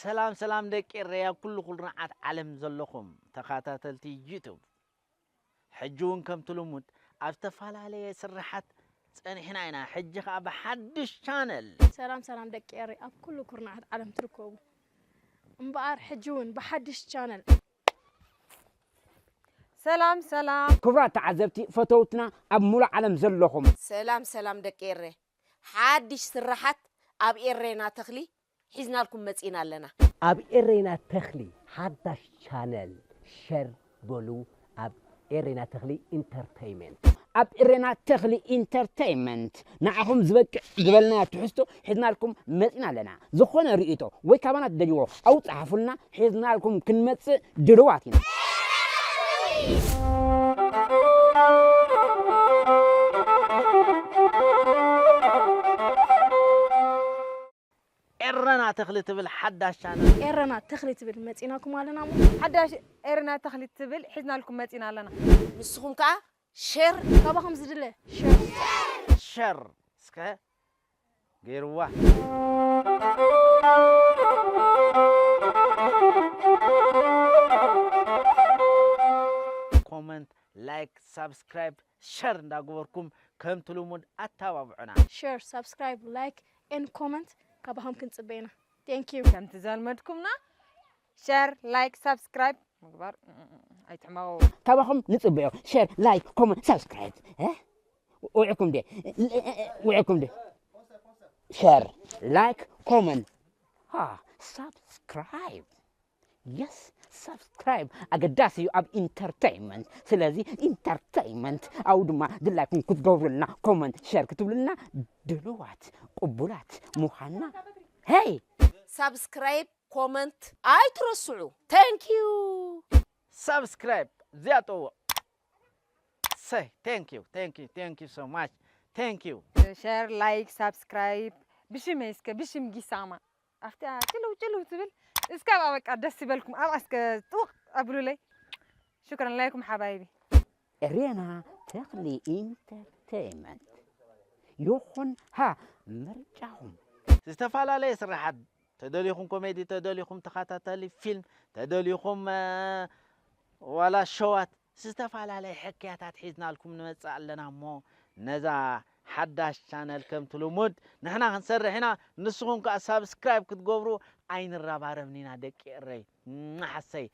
ሰላም ሰላም ደቂ ኤረይ ኣብ ኩሉ ኩርናዓት ዓለም ዘለኹም ተኸታተልቲ ዩቱብ፣ ሕጂ እውን ከምቲ ልሙድ ኣብ ዝተፈላለየ ስራሓት ጸኒሕና ኢና። ሕጂ ኸኣ ብሓድሽ ቻነል። ሰላም ሰላም ደቂ ኤረይ ኣብ ኩሉ ኩርናዓት ዓለም ትርከቡ፣ እምበኣር ሕጂ እውን ብሓድሽ ቻነል። ሰላም ሰላም። ክቡራት ተዓዘብቲ ፈተውትና ኣብ ሙሉእ ዓለም ዘለኹም። ሰላም ሰላም ደቂ ኤረ፣ ሓድሽ ስራሓት ኣብ ኤሬና ተኽሊ ሒዝናልኩም መጺና ኣለና። ኣብ ኤሬና ተኽሊ ሓዳሽ ቻነል ሸር በሉ። ኣብ ኤሬና ተኽሊ ኢንተርተይመንት። ኣብ ኤሬና ተኽሊ ኢንተርተይመንት ንዓኹም ዝበቅዕ ዝበልናዮ ትሕዝቶ ሒዝናልኩም መጺና ኣለና። ዝኾነ ርእይቶ ወይ ካባና ትደልይዎ ኣብኡ ጸሓፉልና፣ ሒዝናልኩም ክንመጽእ ድሉዋት ኢና። ኤረና ተኽሊ ትብል ሓዳሽ ቻነል። ኤረና ተኽሊ ትብል መጺናኩም ኣለና እሞ። ሓዳሽ ኤረና ተኽሊ ትብል ሒዝናልኩም መጺና ኣለና። ንስኹም ከኣ ሸር። ካባኹም ዝድለ ሸር። ሸር እስከ ገይርዋ። ኮመንት፣ ላይክ፣ ሳብስክራይብ፣ ሸር እንዳገበርኩም ከምቲ ልሙድ ኣተባብዑና። ሸር፣ ሳብስክራይብ፣ ላይክ ኤንድ ኮመንት ካባኹም ክንጽበ ኢና። Thank you። ከምቲ ዘልመድኩምና ሸር፣ ላይክ፣ ሳብስክራይብ ምግባር ኣይትሕመቑ። ካባኹም ንጽበዮ። ሸር፣ ላይክ፣ ኮመንት፣ ሳብስክራይብ። እ? ውዒኩም ደ? ውዒኩም ደ? ሸር፣ ላይክ፣ ኮመንት። ሃ፣ ሳብስክራይብ። የስ፣ ሳብስክራይብ ኣገዳሲ እዩ ኣብ ኢንተርተይመንት። ስለዚ ኢንተርተይመንት ኣብኡ ድማ ድላይኩም ክትገብሩልና፣ ኮመንት፣ ሸር ክትብሉልና ድሉዋት፣ ቅቡላት ምዃንና። ሄይ! ሳብስክራይብ፣ ኮመንት ኣይትረስዑ። Thank you። ሳብስክራይብ እዚኣ ጠውቕ። ሰይ፣ thank you, thank you, thank you so much. Thank you። ሸር፣ ላይክ፣ ሳብስክራይብ ብሽመይ እስከ፣ ብሽም ጊሳማ። ኣብታ ጭልው ጭልው ትብል እስከ ኣብኣ በቃ ደስ ይበልኩም። ኣብኣ እስከ ጥውቕ ኣብሉለይ። ሽክረን ለይኩም ሓባይቢ። ኤሬና ተኽሊ ኢንተርተይመንት። ይኹን ሃ ምርጫኹም። ዝተፈላለየ ስራሓት ተደሊኹም፣ ኮሜዲ ተደሊኹም፣ ተኸታተሊ ፊልም ተደሊኹም፣ እ፣ ዋላ ሸዋት ዝተፈላለየ ሕክያታት ሒዝናልኩም ንመጽእ ኣለና እሞ ነዛ ሓዳሽ ቻነል ከምቲ ልሙድ ንሕና ክንሰርሕ ኢና። ንስኹም ከኣ ሳብስክራይብ ክትገብሩ ኣይንረባረብን ኢና ደቂ ኤረይ። ሓሰይ።